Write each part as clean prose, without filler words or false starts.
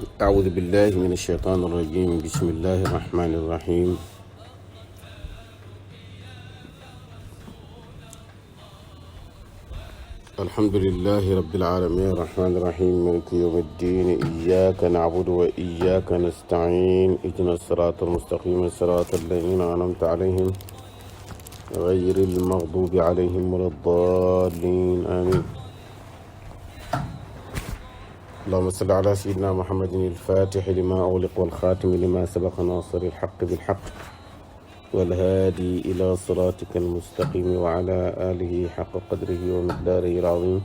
أعوذ بالله من الشيطان الرجيم. بسم الله الرحمن الرحيم. الحمد لله رب العالمين الرحمن الرحيم مالك يوم الدين. إياك نعبد وإياك نستعين. اهدنا الصراط المستقيم صراط الذين أنعمت عليهم غير المغضوب عليهم ولا الضالين آمين. اللهم صل على سيدنا محمد الفاتح لما أغلق والخاتم لما سبق ناصر الحق بالحق والهادي إلى صراطك المستقيم وعلى آله حق قدره ومقداره العظيم.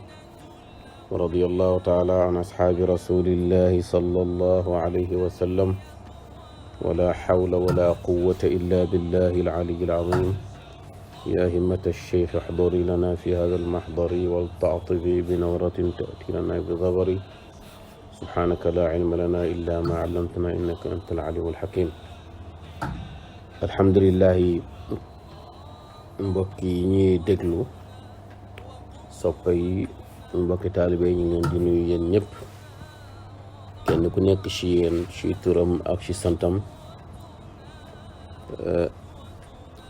ورضي الله تعالى عن أصحاب رسول الله صلى الله عليه وسلم. ولا حول ولا قوة إلا بالله العلي العظيم. يا همة الشيخ احضري لنا في هذا المحضر والتعطفي بنورة تأتي لنا بظبر. سبحانك لا علم لنا إلا ما علمتنا إنك أنت العليم الحكيم. alhamdulillahi mbokk yi ñuy déglu soppa yi mbokki taalibe ñu ngi leen di nuyu yéen ñëpp kenn ku nekk ci yéen ci turam ak ci santam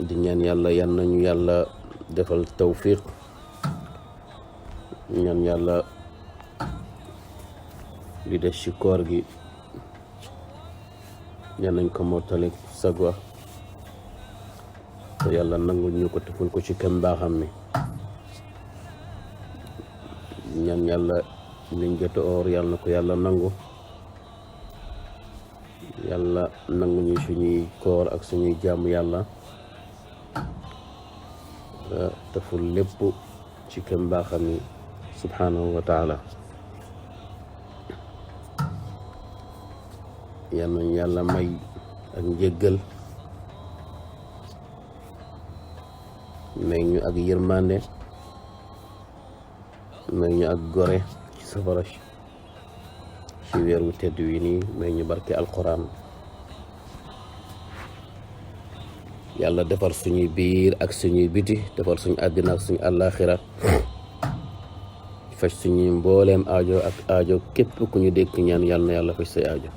di ñaan yàlla yan nañu yàlla defal tawfiq ñaan yàlla li des ci koor gi ñaan nañ ko mottali sagwa te yàlla nangu ñu ko teful ko ci kem baaxam mi. ñaan yàlla liñ jot oor yàlla na ko yàlla nangu. yàlla nangu ñu suñuy koor ak suñuy jaamu yàlla teful lépp ci kem baaxam mi subhanahu wa taala. yal nañu yàlla may ak njéggal may ñu ak yërmande may ñu ak gore ci safara ci weer wu tedd wi nii may ñu barke alquran. yàlla defar suñuy biir ak suñuy biti defar suñu àddina ak suñu àllaaxira faj suñuy mbooleem aajo ak aajo képp ku ñu dégg ñaan yàlla na yàlla faj say aajo.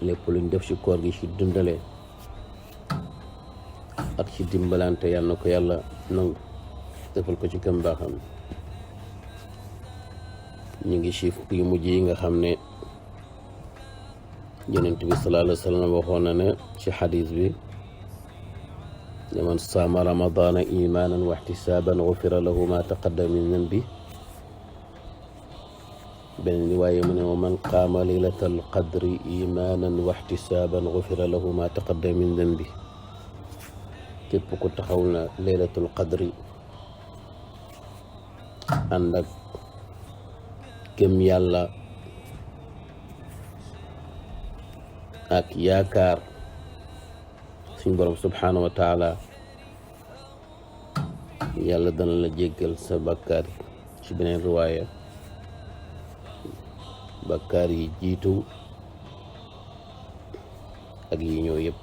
lépp luñ def ci koor gi ci dundale ak ci dimbalante yàlla na ko yàlla nangu defal ko ci këm baaxam. ñu ngi ci fukk yu mujj yi nga xam ne yonent bi sallallahu alayhi wa sallam waxoon na ne ci xadis bi ne man saama ramadana imanan wa ihtisaban gufira lahu ma taqaddama min zanbi. beneen riwaaya mu ne wa man qaama laylatal qadri imaanan wa ihtisaaban gufira lahu ma taqaddama min danbi. képp ku taxaw na laylatul qadri ànd ak gëm yàlla ak yaakaar suñ borom subhaanahu wa taala yàlla dana la jéggal sa bakkaar. ci beneen riwaaya bakkaar yi jiitu ak yi ñëw yëpp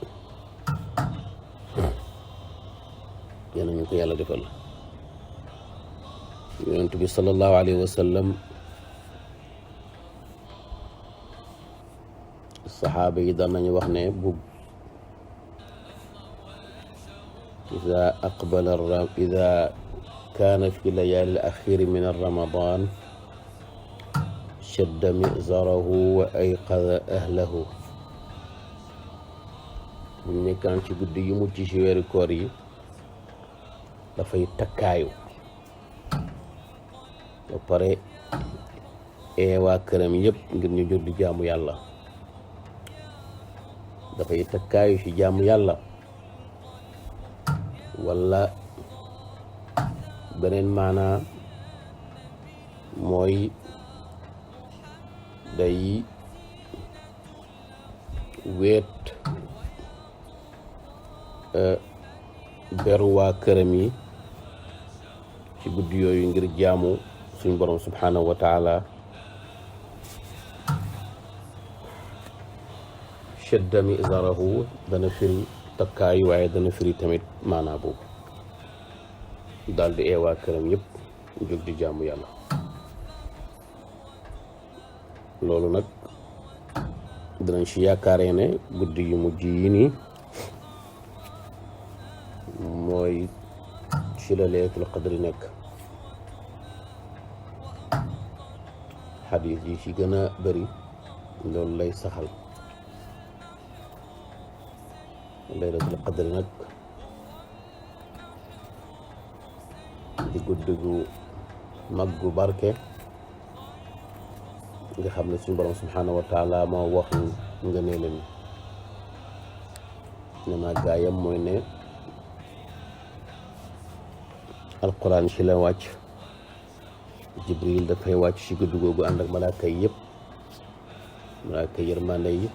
yal na ñu ko yàlla defal. yonent bi sallallahu alayhi wa sallam saxaaba yi daan nañu wax ne bu ida kaana fi layaali al axiri min ramadan shadda mizarahu wa ayqada ahlahu. bu nekkaan ci guddi yu mucc ci weeru koor yi dafay takkaayu ba pare waa këram yëpp ngir ñu jóg di jaamu yàlla. dafay takkaayu ci jaamu yàlla wala beneen maanaa mooy day weet beru waa këram yi ci guddi yooyu ngir jaamu suñ borom subhanahu wa taala. shadda mizarahu dana firi takkaayu waaye dana firi tamit maanaa boobu daal di waa këram yëpp jóg di jaamu yàlla. loolu nag dinañ ci yaakaaree ne guddi yu mujj yi nii mooy ci la laylatul qadri nekk. xadiis yi ci gën a bari loolu lay saxal. laylatul qadri nag di guddi gu mag gu barke nga xam ne suñu borom subhaanahu wa taala moo wax nga ne leen ne ma gaayam mooy ne alquran ci la wàcc, jibril dafay wàcc ci guddi googu ànd ak malaaka yi yëpp, malaaka yërmande yi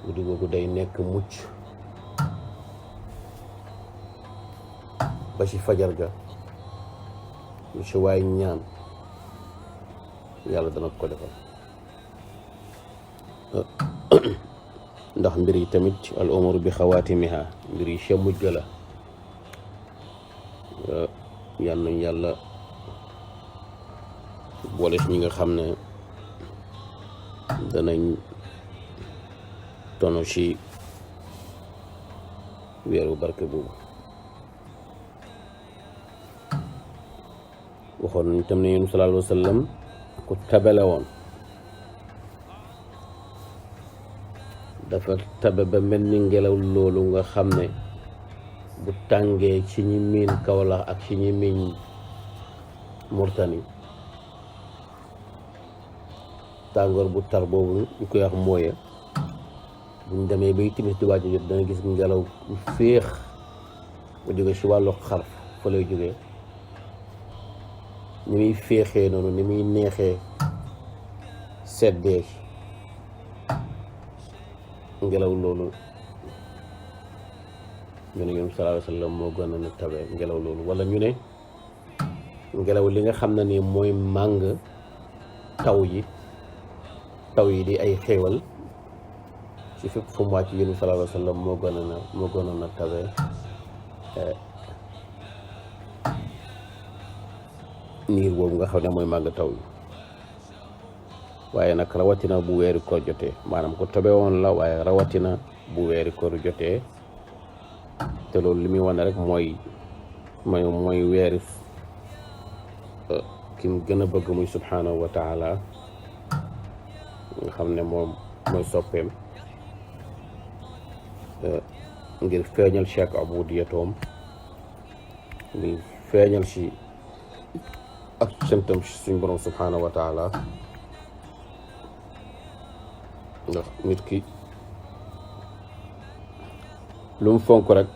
guddi googu day nekk mucc ba ci fajar ga lu ci waay ñaan yàlla dana ko defal. ndax mbir yi tamit al umur bi xawaatimiha, mbir yi ca mujj la. yal nañ yàlla boole ci ñi nga xam ne danañ tono ci weeru barke boobu. waxoon nañ tam ne yéen sallallahu alayhi wa sallam ku tabale woon, dafa tabe ba mel ni ngelaw loolu nga xam ne bu tàngee ci ñi miin Kawlax ak ci ñi miin Murtani, tàngoor bu tar boobu ñu koy wax mooya, buñ demee bay timis di wàcc jot dana gis ngelaw bu féex bu jóge ci wàllu xarf fa lay jógee, ni muy féexee noonu ni muy neexee seddee ngelaw loolu ñu ne ñoom sallallahu alayhi wa sallam moo gën a tabe ngelaw loolu. wala ñu ne ngelaw li nga xam ne ni mooy màng taw yi di ay xéewal ci fépp fu mu wàcc yéen sallallahu alayhi wa sallam moo gënoon a tabe niir boobu nga xam ne mooy màng taw yi. waaye nag rawatina bu weeri koor jotee, maanaam ko tabe woon la waaye rawatina bu weeri koor jotee, te loolu li muy wane rek mooy weeri ki mu gën a bëgg muy subhanahu wa taala nga xam ne moom mooy soppeem, ngir feeñal ci ak ubudiyatoom, ngir feeñal ci ak santam ci suñ borom subhanahu wa taala. ndax nit ki lu mu fonk rek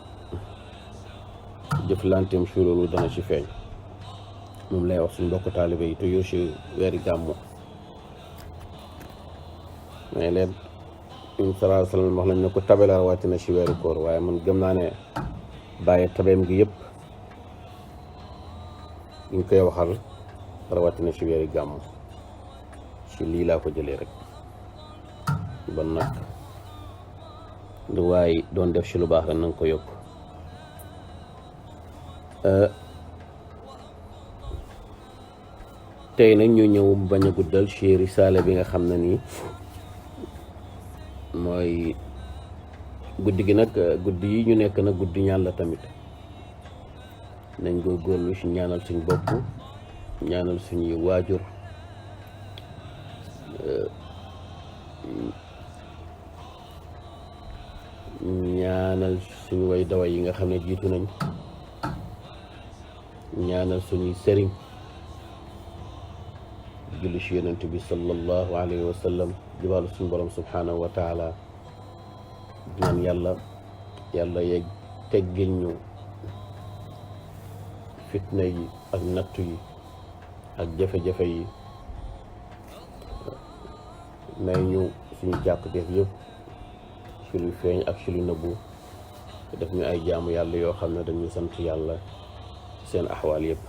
jëflanteem ci loolu dana ci feeñ. moom lay wax suñ mbokk taalibe yi te yoo ci weeri gàmmu mais leen sallallahu alayhi wa sallam wax nañ ne ko tabe la rawatina ci weeri koor, waaye man gëm naa ne bàyyi tabeem gi yëpp ñu koy waxal rawatina ci weeri gàmmu. ci lii laa ko jëlee rek. ban nag lu waay doon def ci lu baax rek na nga ko yokk. tey nag ñu ñëw bañ a guddal ci risaale bi nga xam ne nii mooy guddi gi nag, guddi yi ñu nekk nag guddi ñaan la tamit. nañ góorgóorlu ci ñaanal suñ bopp, ñaanal suñuy waajur, ñaanal suñu way dawa yi nga xam ne jiitu nañ, ñaanal suñuy sëriñ, julli ci yonent bi sallallahu alayhi wa sallam, jubaalu suñu borom subhanahu wa taala, ñaan yàlla yeeg teggil ñu fitna yi ak nattu yi ak jafe-jafe yi, may ñu suñu jàkkuteef yëpp ci lu feeñ ak ci lu nëbbu, te def ñu ay jaamu yàlla yoo xam ne dañuy sant yàlla seen axwaal yëpp.